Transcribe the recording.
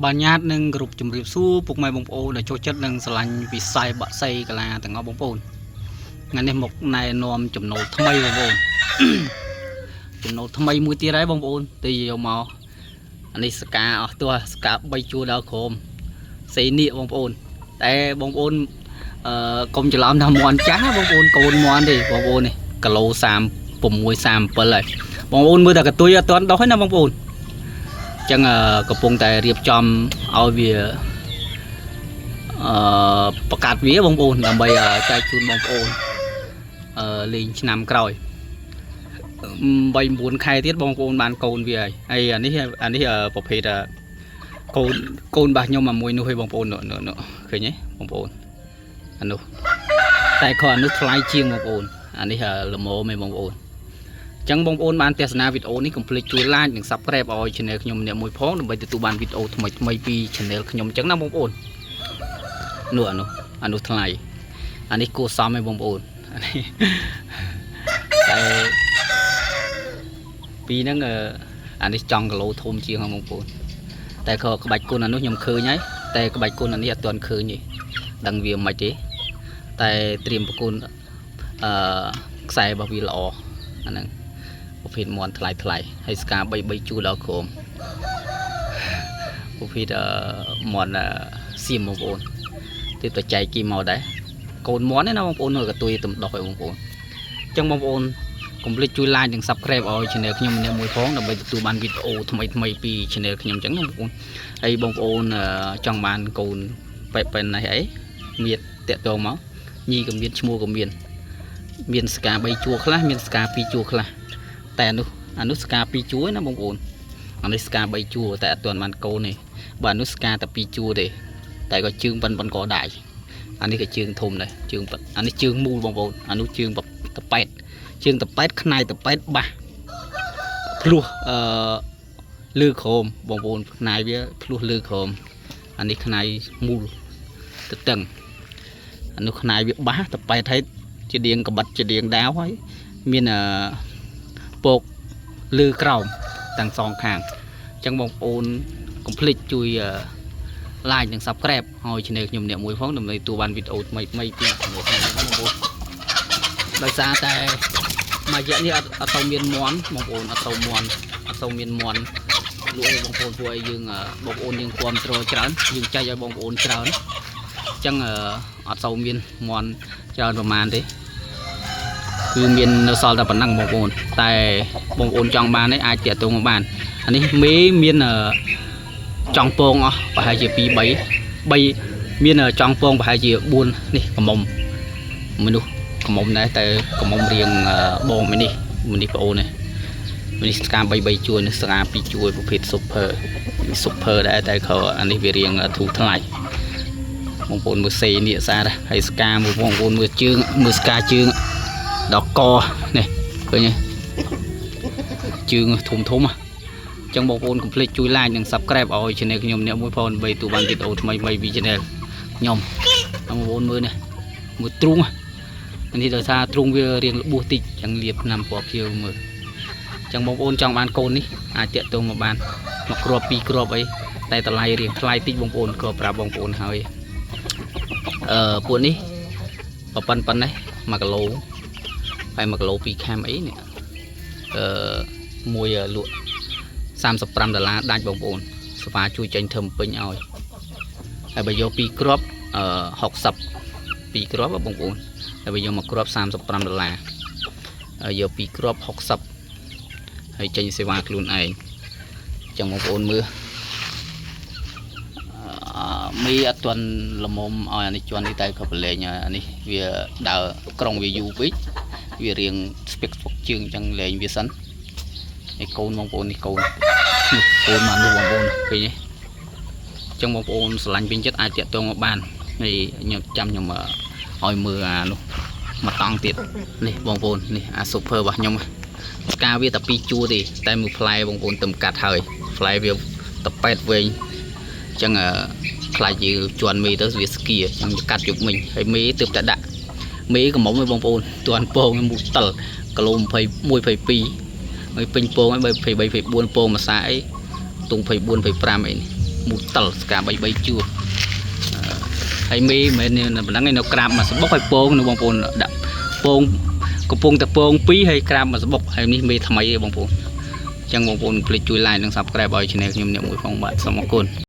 បាទញាតនិងគ្រប់ជំរាបសួរពុកម៉ែបងប្អូនដែលចូលចិត្តនិងស្រឡាញ់វិស័យបាក់សីកាឡាទាំងអស់បងប្អូនថ្ងៃនេះមកណែនាំចំណូលថ្មីបងប្អូន ចំណូលថ្មីមួយទៀតហើយបងប្អូនទីយកមកអានេះសកាអស់ទោះសកា3ជួរដល់ក្រុមសេនៀកបងប្អូនតែបងប្អូនអឺកុំច្រឡំថាមន់ចាស់ណាបងប្អូនកូនមន់ទេបងប្អូននេះគីឡូ36 37ហើយបងប្អូនមើលតែកតុយអត់ទាន់ដោះទេណាបងប្អូន ចឹងកំពុងតែរៀបចំឲ្យវាអឺប្រកាសវាបងប្អូនដើម្បីចែកជូនបងប្អូនអឺលេងឆ្នាំក្រោយ3 9ខែទៀតបងប្អូនបានកូនវាហើយហើយអានេះអានេះប្រភេទកូនកូនរបស់ខ្ញុំមួយនោះឲ្យបងប្អូននោះឃើញទេបងប្អូនអានោះតែខអានោះថ្លៃជាងបងប្អូនអានេះល្មមឯងបងប្អូន ចឹងបងប្អូនបានទស្សនាវីដេអូនេះកុំភ្លេចជួយ like និង Subscribe ឲ្យ Channel ខ្ញុំម្នាក់មួយផងដើម្បីទទួលបានវីដេអូថ្មីថ្មីពី Channel ខ្ញុំចឹងណាបងប្អូននោះអានោះអានោះថ្លៃអានេះគួរសមឯងបងប្អូនអានេះតែពីហ្នឹងអានេះចង់គីឡូធំជាងហ្នឹងបងប្អូនតែក៏ក្បាច់គុណអានោះខ្ញុំឃើញហើយតែក្បាច់គុណអានេះអត់ទាន់ឃើញទេដឹងវាមិនទេតែត្រៀមប្រគុណអឺខ្សែរបស់វាល្អអាហ្នឹង ប្រភេទមន់ថ្លៃថ្លៃហើយស្កា3 3ជួរដល់ក្រុមប្រភេទមន់សៀមបងប្អូនទើបតែចែកគេមកដែរកូនមន់ណាបងប្អូននៅកតុយទំដោះឲ្យបងប្អូនអញ្ចឹងបងប្អូនកុំភ្លេចជួយ like និង Subscribe ឲ្យ Channel ខ្ញុំម្នាក់មួយផងដើម្បីទទួលបានវីដេអូថ្មីថ្មីពី Channel ខ្ញុំអញ្ចឹងណាបងប្អូនហើយបងប្អូនចង់បានកូនបែបបែបនេះអីមានតាក់ទងមកញីក៏មានឈ្មោះក៏មានមានស្កា3ជួរខ្លះមានស្កា2ជួរខ្លះ តែអានោះអានោះស្កា2ជួរណាបងប្អូនអានេះស្កា3ជួរតែអត់ទាន់បានកូនទេបើអានោះស្កាតែ2ជួរទេតែក៏ជើងប៉ិនប៉ិនកដៃអានេះក៏ជើងធំដែរជើងអានេះជើងមូលបងប្អូនអានោះជើងតប៉ែតជើងតប៉ែតខ្នាយតប៉ែតបាសភ្លោះអឺលើក្រោមបងប្អូនខ្នាយវាភ្លោះលើក្រោមអានេះខ្នាយមូលទៅតឹងអានោះខ្នាយវាបាសតប៉ែតហើយជាដៀងកបិតជាដៀងដាវហើយមានអឺ ពកលើក្រោមទាំងសងខាងអញ្ចឹងបងប្អូនកុំភ្លេចជួយ like និង Subscribe ឲ្យ Channel ខ្ញុំអ្នកមួយផងដើម្បីទទួលបានវីដេអូថ្មីថ្មីពី Channel ខ្ញុំបងប្អូនដោយសារតែមួយរយៈនេះអត់អត់សូវមានមន់បងប្អូនអត់សូវមន់អត់សូវមានមន់លក់ឲ្យបងប្អូនពួកឲ្យយើងបងប្អូនយើងគ្រប់គ្រងច្រើនយើងចែកឲ្យបងប្អូនច្រើនអញ្ចឹងអត់សូវមានមន់ច្រើនប្រហែលទេ គឺមាននៅសល់តែប៉ុណ្ណឹងបងប្អូនតែបងប្អូនចង់បានទេអាចតាក់ទងមកបានអានេះមេមានចង់ពងអស់ប្រហែលជា2 3 3មានចង់ពងប្រហែលជា4នេះកំមុំមនុស្សកំមុំដែរតែកំមុំរៀងបងមួយនេះមួយនេះប្អូននេះមួយនេះស្កា3 3ជួរនេះស្កា2ជួរប្រភេទ super super ដែរតែក៏អានេះវារៀងធូរថ្លៃបងប្អូនមើលសេនេះស្អាតហើយស្កាមើលបងប្អូនមើលជើងមើលស្កាជើង ដល់កនេះឃើញទេជើងធំធំអញ្ចឹងបងប្អូនកុំភ្លេចជួយ like និង Subscribe ឲ្យ Channel ខ្ញុំអ្នកមួយផងដើម្បីទទួលបានវីដេអូថ្មីថ្មីពី Channel ខ្ញុំបងប្អូនមើលនេះមើលទ្រូងនេះដោយសារទ្រូងវារៀងរបួសតិចអញ្ចឹងលាបថ្នាំពណ៌ខៀវមើលអញ្ចឹងបងប្អូនចង់បានកូននេះអាចតាក់ទងមកបានមកគ្រាប់ពីរគ្រាប់អីតែតម្លៃរៀងថ្លៃតិចបងប្អូនក៏ប្រាប់បងប្អូនហើយអឺពួកនេះប៉ុណ្ណេះ1គីឡូ ហើយ1គីឡូ2ខាំអីនេះអឺមួយលក់35ដុល្លារដាច់បងប្អូនស្វាជួយចេញធ្វើពេញឲ្យហើយបើយក2គ្រាប់អឺ60 2គ្រាប់បងប្អូនហើយបើយកមួយគ្រាប់35ដុល្លារហើយយក2គ្រាប់60ហើយចេញសេវាខ្លួនឯងអញ្ចឹងបងប្អូនមើលអឺមីអត់ទាន់ល្មមឲ្យអានេះជន់នេះតែក៏ប្រឡែងអានេះវាដើរក្រុងវាយូរពេក វារៀងស្ពឹកស្ពុកជើងអញ្ចឹងលែងវាសិននេះកូនបងប្អូននេះកូននោះកូនមកនោះបងប្អូនឃើញទេអញ្ចឹងបងប្អូនស្រឡាញ់ពេញចិត្តអាចតាក់ទងមកបានហើយខ្ញុំចាំខ្ញុំឲ្យមើលអានោះមកតង់ទៀតនេះបងប្អូននេះអា super របស់ខ្ញុំស្កាវាតែ2ជួរទេតែមួយផ្លែបងប្អូនទឹមកាត់ហើយផ្លែវាតប៉ែតវែងអញ្ចឹងខ្លាចយើងជន់មីទៅវាស្គៀអញ្ចឹងកាត់យប់មិញហើយមីទើបតែដាក់ មេកំមុំឯងបងប្អូនទាន់ពងមុខតិលគីឡូ21 22ហើយពេញពងហើយ23 24ពងមួយសាអីទុង24 25អីនេះ មូតិលស្កា3 3ជួរហើយមេមិនមែននៅប៉ុណ្ណឹងឯនៅក្រាបមកសបុកហើយពងនៅបងប្អូនដាក់ពងកំពុងតែពងពីរហើយក្រាបមកសបុកហើយនេះមេថ្មីឯងបងប្អូនអញ្ចឹងបងប្អូនកុំភ្លេចជួយ like និង Subscribe ឲ្យ Channel ខ្ញុំអ្នកមួយផងបាទសូមអរគុណ។